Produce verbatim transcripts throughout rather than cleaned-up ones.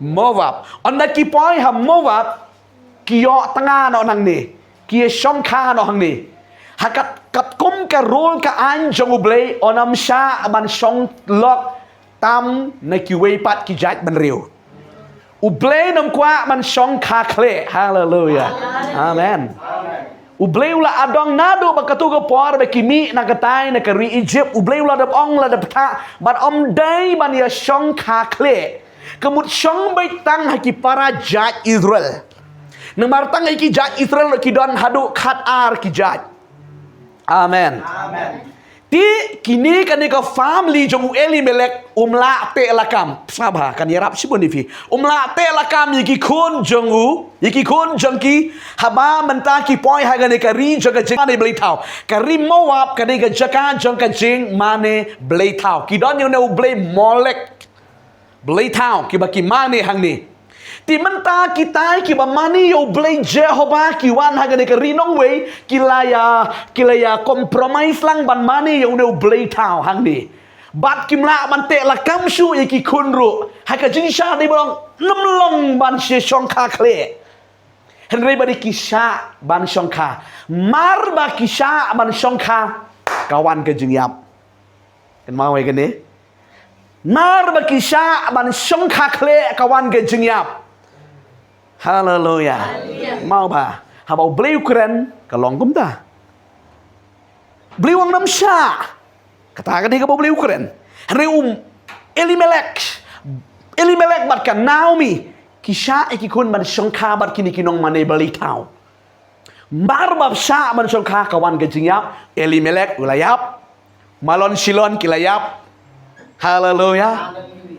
Moab. Ynda ki poi ha Moab, ki ïoh tnga noh nangne, ki ïa shongkha noh hangne. Ha kat, katkum ka rule ka aiñ jong U Blei, un ym shah ban shong lok tam na kiwei pat ki jaitbynriew. U Blei un ym kwah ban shongkha khlieh. Haleluia. Amen. U Blei u la adong naduh ba katto ka por ba ki mih na ka tai na ka ri Egypt. U Blei u la dep ong, la dep kthah, bad ym dei ban ïa shongkha khlieh. Ka mut shong beit tang ha ki para jait Israel. Namar tang ha ki jait Israel ki don haduh khatar ki jait. Amen. Te kine, kane ka family jong u Elimelek, um lah teh lakam. Sngap bha, kan ïarap shibun ïa phi. Um lah teh lakam ïa ki khun jong u, ïa ki khun jong ki, haba mynta ki poi ha kane ka ri jong ka jingmane blei thaw. Ka ri Moab ka dei ka jaka jong ka jingmane blei thaw. Ki don ïa une u blei Molek. Blei thaw, kiba ki mane hangne. Te mynta kitai kiba mane ïa u Blei Jehobah ki wan ha kane ka ri nongwei, ki la ïa, ki la ïa compromise lang ban mane ïa une u blei thaw hangne. Bad kim lah ban teh lakam shuh ïa ki khun ruh. Ha ka jingshisha dei ba long, ym long ban shu shongkha khlieh. Hynrei ba dei ki shah ban shongkha. Mar ba ki shah ban shongkha, ka wan ka jingïap. Kynmaw ïa kane. Mar ba ki shah ban shongkha khlieh, ka wan ka jingïap. Haleluia. Kynmaw bha. Haba u blei u kren, ka long kumta. Blei u ong ym shah. Kata ka dei kaba u blei u kren. Hynrei u Elimelek, Elimelek bad ka Naomi, ki shah ïa ki khun ban shongkha bad kine ki nongmane blei thaw. Mar ba shah ban shongkha, ka wan ka jingïap. Elimelek u la ïap. Mahlon Shalon ki la ïap. Haleluia.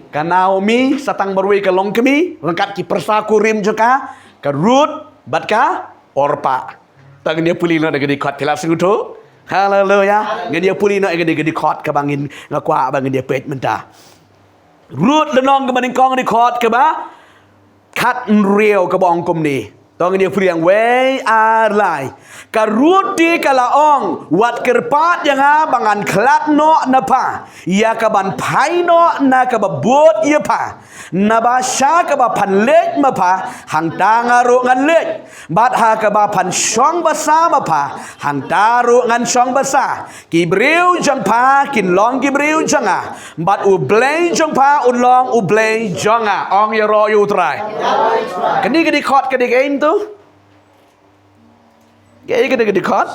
Ka Naomi sa tang marwei ka longkmie, ryngkat ki pyrsa kurim jong ka, ka Ruth bad ka Orpah. To ngin ïa pule noh ïa ka dkhot, phi la sngewthuh. Haleluia. Ngin ïa pule noh ïa ka dkhot kaba ngin, nga kwah ba ngin ïa peit mynta. Ruth lynnong kaba nyngkong, dkhot kaba khathynriew, kaba ong kumne. To ngin ïa pule, wei ar lai. Ka Ruth te ka la ong, wat kyrpad ïa nga ba ngan khlad noh na pha, ïa kaban phai noh na kaba bud ïa pha. Naba sha kaba phan leit ma pha, hangta nga ruh ngan leit. Bad ha kaba phan shong basa ma pha, hangta ruh ngan shong basa. Ki briew jong pha kin long ki briew jong nga, bad U Blei jong pha un long U Blei jong nga. Ong ïaroh ïa U Trai. Kane ka dkhot ka dei kaei to? Kaei kane ka dkhot?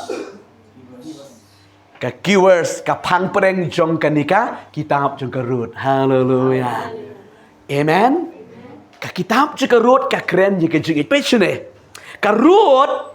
Ka keywords, ka phang pyrshah jong kane ka kitab jong ka Ruth. Haleluia. Amen. Ka kitab jong ka Ruth ka kren ïa ka jingïeit. Peit shane. Ka Ruth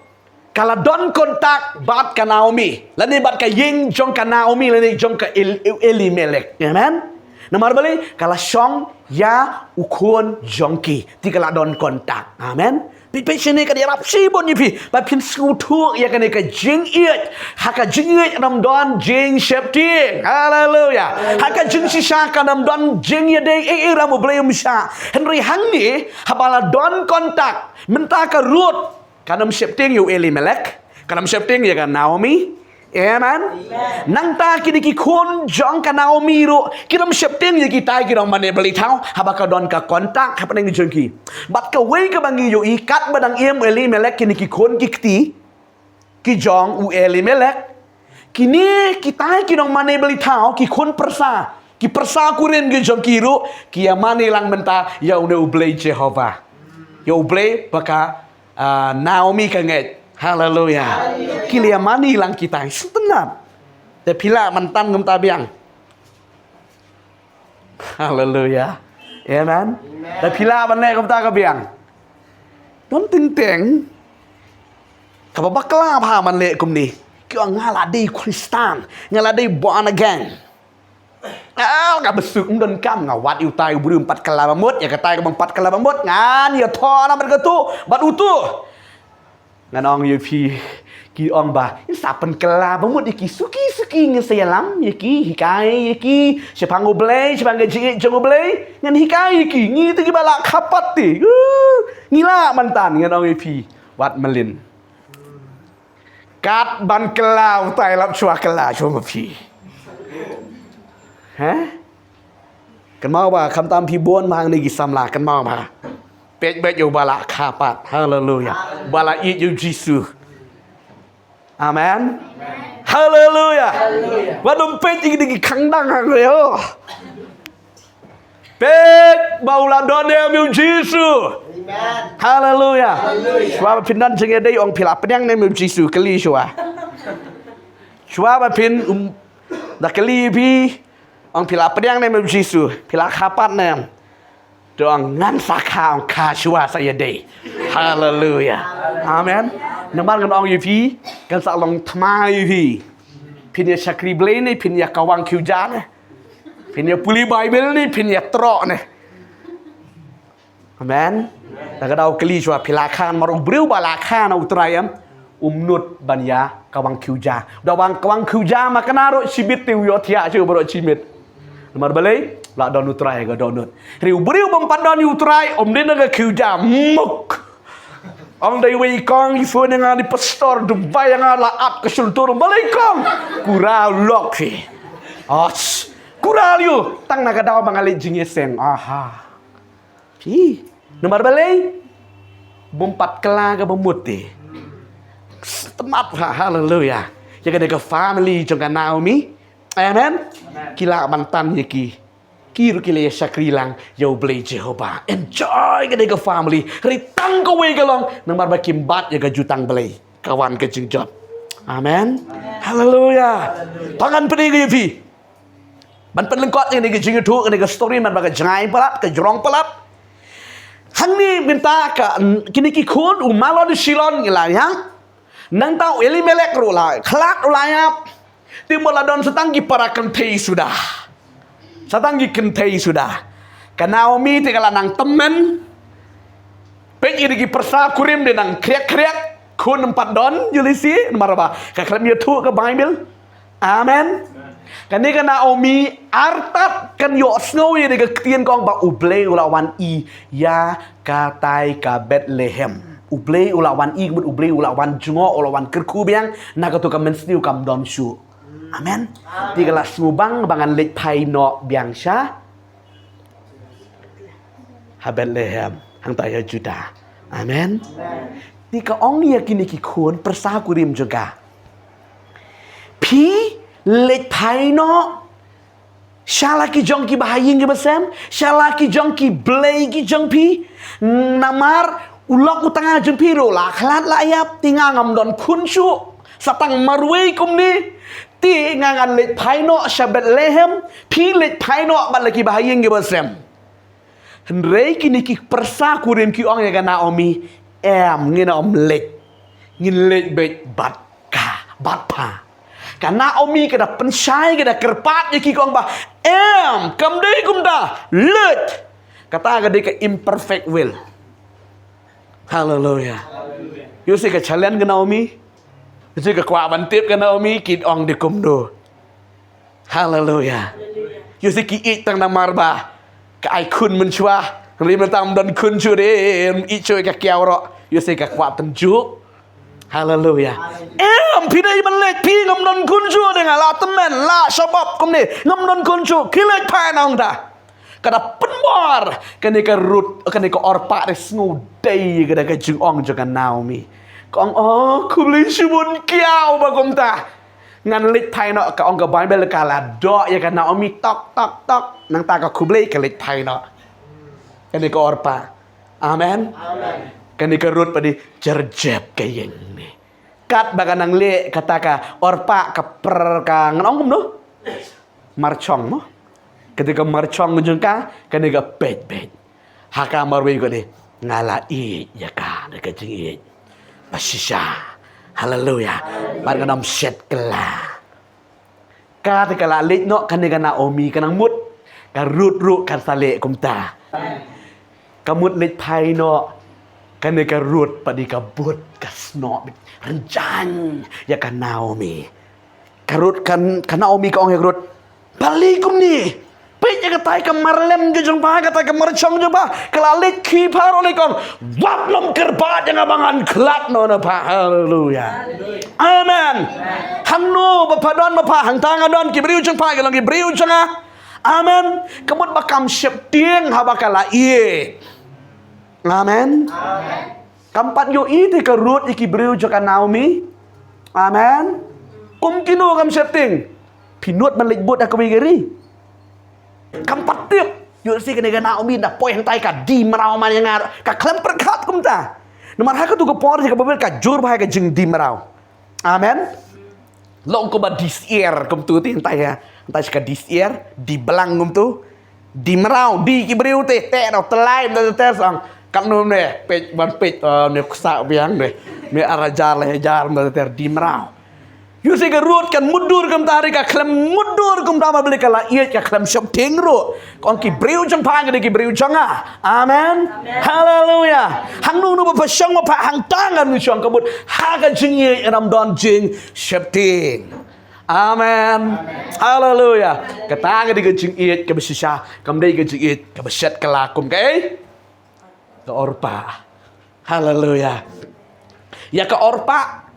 ka la don kontak bad ka Naomi, lane bad ka ïing jong ka Naomi, lane jong ka El-, Elimelek. Amen. Namar balei? Ka la shong ïa u khun jong ki. Te ka la don kontak. Amen. Phi, phi shane ka dei ïarap shibun ïa phi ba phin sngewthuh ïa kane ka jingïeit. Ha ka jingïeit ym don jingsheptieng. Haleluia. Ha ka jingshisha kan ym don jingïadei ei ei ruh, U Blei um shah. Hynrei hangne haba la don kontak, mynta ka Ruth kan ym sheptieng ïa u Elimelek, kan ym sheptieng ïa ka Naomi. Amen. Nangta kine ki khun jong ka Naomi ruh kin ym sheptieng ïa kitai ki nongmane blei thaw, haba ka don ka kontak hapdeng jong ki. Bad kawei kaba ngi ïohi, katba dang im u Elimelek, kine ki khun ki kti ki jong u Elimelek, kine kitai ki nongmane blei thaw, ki khun pyrsa, ki pyrsa kurim ki jong ki ruh ki ïa mane lang mynta ïa une U Blei Jehobah, ïa U Blei ba ka, ah, Naomi ka ngeit. Haleluia. Ki la ïa mane lang kitai. Sngewtynnat. Te phi lah mynta kumta biang. Haleluia. Amen. Te phi lah ban leh kumta ka biang. Don teng teng kaba bakla bha ban leh kumne. Ki ong nga la dei Khristan, nga la dei born again. Ah, nga bsuk, ym don kam, nga wad ïa utai u briew ym pat kylla ba mut, ïa katai kaba ym pat kylla ba mut ngan ïathoh na bad katu bad utu. Ngan ong ïa phi, ki ong ba ngin sa pynkylla ba mut ïa ki suki suki, ngin sa ïalam ïa ki, hikai ïa ki shaphang U Blei, shaphang ka jingïeit jong U Blei. Ngan hikai ïa ki, ngi te kiba la khapat te. Uh, ngi lah mynta, ngan ong ïa phi, wat mlien. Kat ban kylla utai, lap shuwa kylla shuwa ma phi. Heh? Kynmaw ba khamtam phi bun ma hangne ki samla, kynmaw ba. Peit beit ïa uba la kha pat. Haleluya. Uba la ïeit ïa u Jisu. Amen. Haleluya. Wat nym peit ïa ki dei ki khang dang hangne. Peit ba u la don ne em ïa u Jisu. Haleluya. Shuwa ba phin don jingïadei, ong phi la pdiang ne em ïa u Jisu, kylli shuwa. Shuwa ba phin, um, da kylli phi, ong phi la pdiang ne em ïa u Jisu, phi la kha pat ne em. To ong ngan sa kha, ong kha shuwa sa ïadei. Haleluya. Amen. Namar ngan ong ïa phi, kan sa long thma ïa phi. Phin ïa shakri Blei ne phin ïa kawang khiew ja ne? Phin ïa pule Baibl ne phin ïa troh ne? Amen. Da ka daw kylli shuwa, phi la kha namar u briew ba la kha na u Trai em, um nud ban ïa kawang khiew ja. Da ban kawang khiew ja ma kane ruh shibit te u ïohthiah shuh baroh shibit. Namar balei? La don u Trai ka dohnud. Hynrei u briew bym pat don ïa u Trai, um dei na ka khiew ja muk. Ong dei wei kong, i phone ïa nga, dei pastor, Dubai ïa nga, la ap ka shultur, balei kong? Kura lok phi. Os, kura lyu, tang na ka daw ba nga leit jingïaseng. Aha. Phi, namar balei? Bym pat kylla kaba mut te. Stemmat ha, haleluya. Ïa kane ka family jong ka Naomi. Amen. Ki lah ban tan ïa ki. Ki ruh ki la ïa shakri lang ïa u Blei Jehobah. Enjoy kane ka family. Hynrei tang kawei ka long namar ba kim bat ïa ka jutang Blei, ka wan ka jingjot. Amen. Haleluya. Te ngan pyni ïa phi. Ban pynlyngkot ïa kane ka jingïathuh, kane ka story, namar ba ka jngai palat, ka jrong palat. Hangne mynta ka, kine ki khun, u Mahlon u Shalon ngi la ïa. Nangta u Elimelek ruh la khlad, u la ïap. Te mo la don sa tang ki para kynthei suda. Sa tang ki kynthei suda. Ka Naomi te ka la nang tymmen. Peit ïa ki pyrsa kurim dei nang khriak khriak. Khun ym pat don, ïa lei shi, namar ba ka khlem ïathuh ka Baibl. Amen. Kane ka Naomi artat kan ïohsngew ïa ka ktien ka ong ba U Blei u la wan i ïa katai ka Bethlehem. U Blei u la wan i, ka mut U Blei u la wan jngoh, u la wan kyrkhu biang, na kato ka mynsngi kam don shuh. Amen. Te ka la sngewbang ba ngan leit phai noh biang sha ha Bethlehem, hangta ïa Judah. Amen. Te ka ong ïa kine ki khun pyrsa kurim jong ka. Phi leit phai noh sha la ki jong ki bahaïing ki basem, sha la ki jong ki blei ki jong phi. Namar u lok u tnga jong phi ruh la khlad la ïap, te nga ngam don khun shuh. Sa tang marwei kumne. Te nga ngan leit phai noh sha Bethlehem, phi leit phai noh bad la ki bahaïing ki basem. Hynrei kine ki pyrsa kurim ki ong ïa ka Naomi, em, ngin ym leit. Ngin leit beit bad ka, bad pha. Ka Naomi ka da pynshai, ka da kyrpad ïa ki, ka ong ba, em, kam dei kumta, leit. Kata ka dei ka imperfect will. Haleluya. Ïoh shi ka challenge ka Naomi. Ïoh shi ka kwah ban tip ka Naomi, ki ong dei kumno. Haleluya. Ïoh shi ki ïeit tang namar ba ka ai khun mynshuwa. Hynrei mynta ym don khun shuh, ym ïeit shuh ïa ka kiaw ruh. Ïoh shi ka kwah tynjuh. Haleluya. Em, phi dei ban leit, phi, ngam don khun shuh, dei nga la tymmen, la shabab kumne, ngam don khun shuh, khie leit phai noh, ong ta. Ka da pynbor kane ka Ruth, kane ka Orpah, da sngew dei kane ka jingong jong ka Naomi. Ka ong, oh, khublei shibun kiaw ba kumta. Ngan leit phai noh, ka ong ka Baibl, ka la doh ïa ka Naomi tok tok tok. Nangta ka khublei ka leit phai noh. Kane ka Orpah. Amen. Kane ka Ruth pat dei jyrjep ka ïing ne. Katba ka nang leh kata ka Orpah ka pyrkhat, ngan ong kumno? Marchong mo. Kata ka marchong jong ka, kane ka peit beit. Ha ka marwei ka dei, nga la ïeit ïa ka da ka jingïeit ba shisha. Haleluya. Bad ngan ym shet kylla. Ka te ka la leit noh, kane ka Naomi ka nang mut. Ka Ruth ruh kan sa leh kumta. Ka mut leit phai noh. Kane ka Ruth pat dei ka bud ka snoh bit rynjang ïa ka Naomi. Ka Ruth kan, ka Naomi ka ong ïa ka Ruth, balei kumne? Peit ïa katai ka marlem jong pha, katai ka marchong jong pha, ka la leit khie pha ruh, leit ka ong, wat nym kyrpad ïa nga ba ngan khlad noh na pha. Haleluya. Amen. Hangno ba pha don, ba pha, hangta nga don, ki briew jong pha ki long ki briew jong nga. Amen. Ka mut ba kam sheptieng haba ka la ïeit. Amen. Kam pat ïohi te ka Ruth ïa ki briew jong ka Naomi. Amen. Kum kino kam sheptieng. Phi nud ban leit bud ha kawei ka ri. Kam pat tip. Ïohi kane ka Naomi da poi hangtai ka die mraw man ïa nga. Ka khlem pyrkhat kumta. Namar ha katu ka por jong ka Baibl ka jur bha ka jingdie mraw. Amen. Long kumba die syiar kumtu te hangtai ha. Hangtai ka die syiar, die blang kumtu. Die mraw, die ki briew te, te no telai da te sang. Kam no ne, peit ban peit, eh, ne ksa biang ne. Me ar hajar le hajar da te die mraw. Ïohi ka Ruth kan mutdur kumta ri ka khlem mutdur kumta ma beli ka la ïeit ka khlem sheptieng ruh. Kong ki briew jong pha ngi ki briew jong nga. Amen. Haleluya. Hangno no ba pha shong ba pha hangta ngan shong ka mut. Ha ka jingïeit ram don jingsheptieng. Amen. Haleluya. Kata ka dei ka jingïeit kaba shisha, kam dei ka jingïeit kaba shet ka la kum ka ei. Ka Orpa. Haleluya. Ïa ka Orpa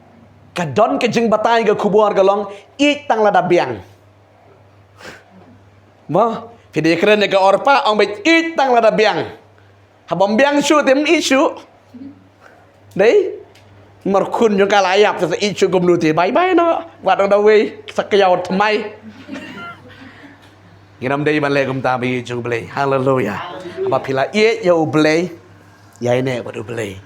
ka don ka jingbatai ka khubor ka long ïeit tang lada biang. Mo, phi dei kren ïa ka Orpa ong ba ïeit tang lada biang. Haba ym biang shuh te ym ïeit shuh. Dei? Mar khun jong ka la ïap te sa ïeit shuh kumno te bye bye no. Wat ong da wei sa ka ïaw tmai. Ngin ym dei ban leh kumta ba ïeit jong U Blei. Haleluya. Haba phi la ïeit ïa U Blei. Ïa ine bad U Blei.